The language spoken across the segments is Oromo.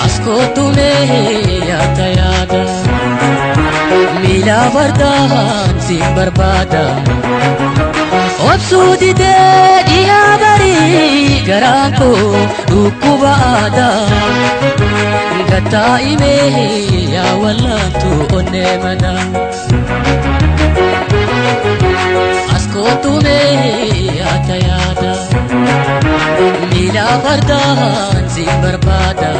Askootu mee yaada yaada miila fardaan siin barbaada. Obsuu didee dhiyaa barii garaan koo dhukkuba aadaa. Gattaa'imee yaa wallaantu onnee mana. Askootu mee yaada yaada miila fardaan siin barbaada.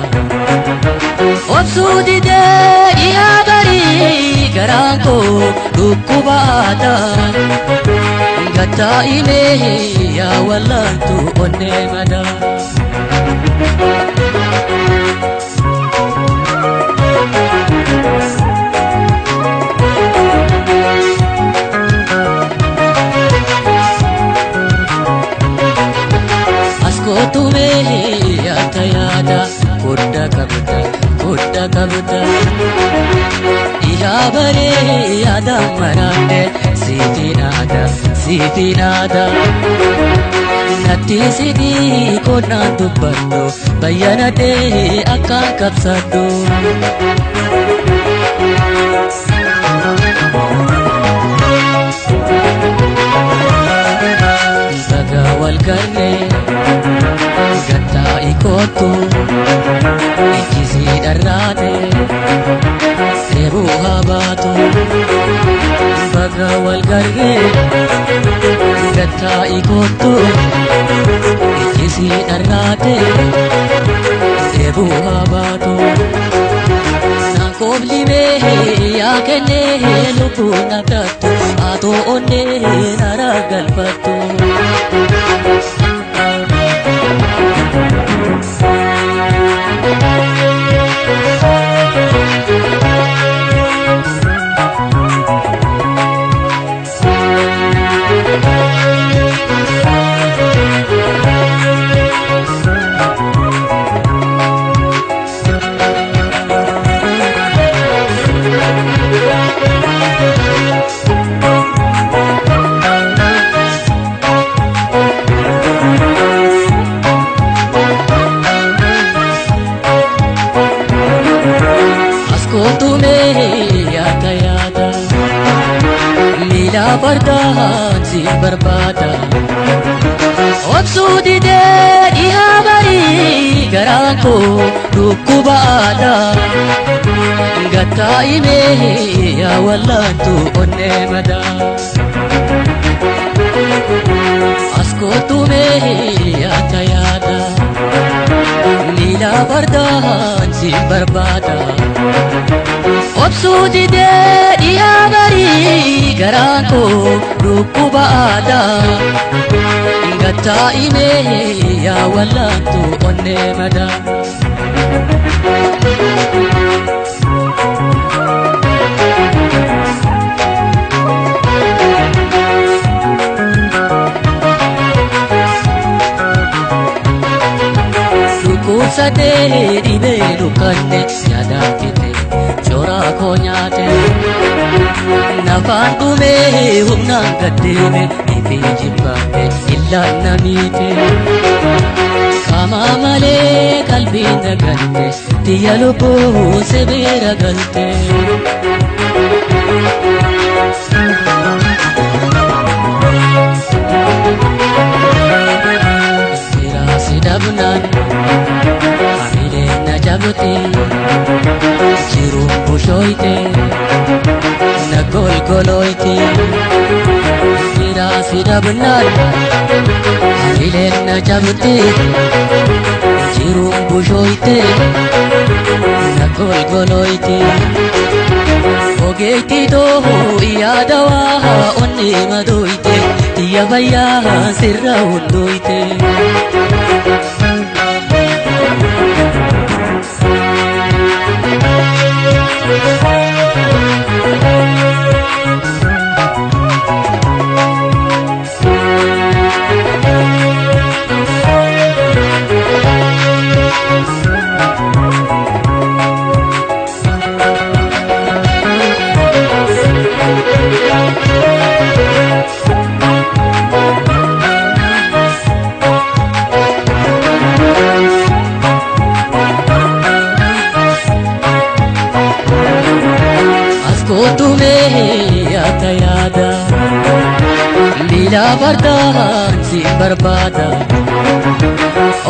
Obsuu didee dhiyaa barii garaan koo dhukkuba aadaa. Gattaa'imee yaa wallaantu onnee mana. Askootu mee yaada yaada kodda qabda kodda qabda. Dhiyaa baree yaada maraanne siitiin aadaa siitiin aadaa. Natti sidii konnaan dubbadhu bayyanadhee akkaan qabsadhu. Baga wal garree gattaa'i kootu ijjisii dharraate dheebuu haa baatu. Baga wal garree gattaa'i kootu ijjisii dharraate dheebuu haa baatu. Naan kooblimee yaa kennee lubbuu na taattu haatoo onnee nara galfattu. Askootu mee yaada yaada miila fardaan siin barbaada. Obsuu didee dhiyaa barii garaan koo dhukkuba aadaa. Gattaa'imee yaa wallaantu onnee madaa. Askootu mee yaada yaada miila fardaan siin barbaada. Obsuu didee dhiyaa barii garaan koo dhukkuba aadaa. Gattaa'imee yaa wallaantu onnee madaa. Dhukkubsadee dhibee dukkanne yaadaan fite coraa koo nyaate. Nafaan dhumee humnaan gaddeeme ifee jibbaate illaan na miite. Qaamaa malee qalbiin na galte tiyya lubbuu sibiira galte. Firaasi dhabnaan hamileen na jabte jiruun bushooyte na golgolooyte. Firaasi dhabnaan hamileen na jabte jiruun bushooyte na golgolooyte. Ogeetti too yaada waa onni madooyte tiyya fayyaa sirra hundooyte. Miila fardaan si barbaada.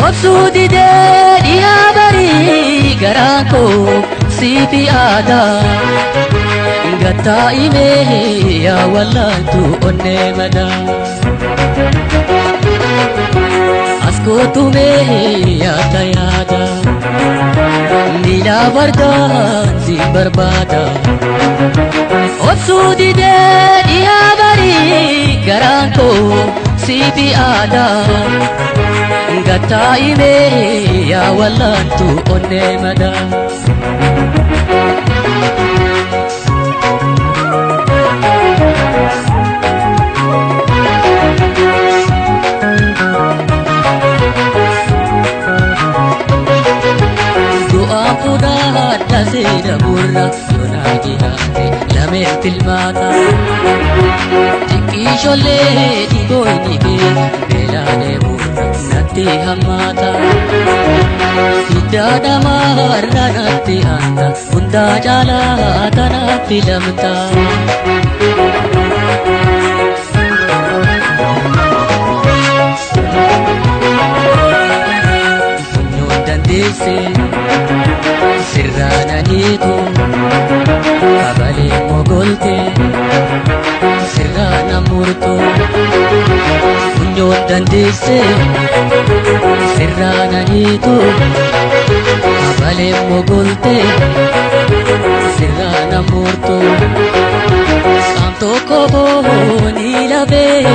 Obsuu didee dhiyaa barii garaan koo siifi aadaa. Gattaa'imee yaa wallaaltu onnee madaa. As kootumee yaada yaada. Miila fardaan si barbaada. Obsuu didee dhiyaa barii garaan koo siifi aadaa. Gattaa'imee yaa wallaaltu onnee madaa. Du'aa fuudhaa seera burra yoonaa jiraate lameen tilmaata. Xiqqishollee dhibooyni kee beelaanee burra natti hammaata. Hiddaa dhamaarra natti aanta hundaa caalaa tanaaf filamta. Funyoon dandeessee. Sirraananiitu kabalee mogolte sirraana murtu funyoon dandeesse sirraananiitu kabalee mogolte sirraana murtu qaam tokko boonii lafee.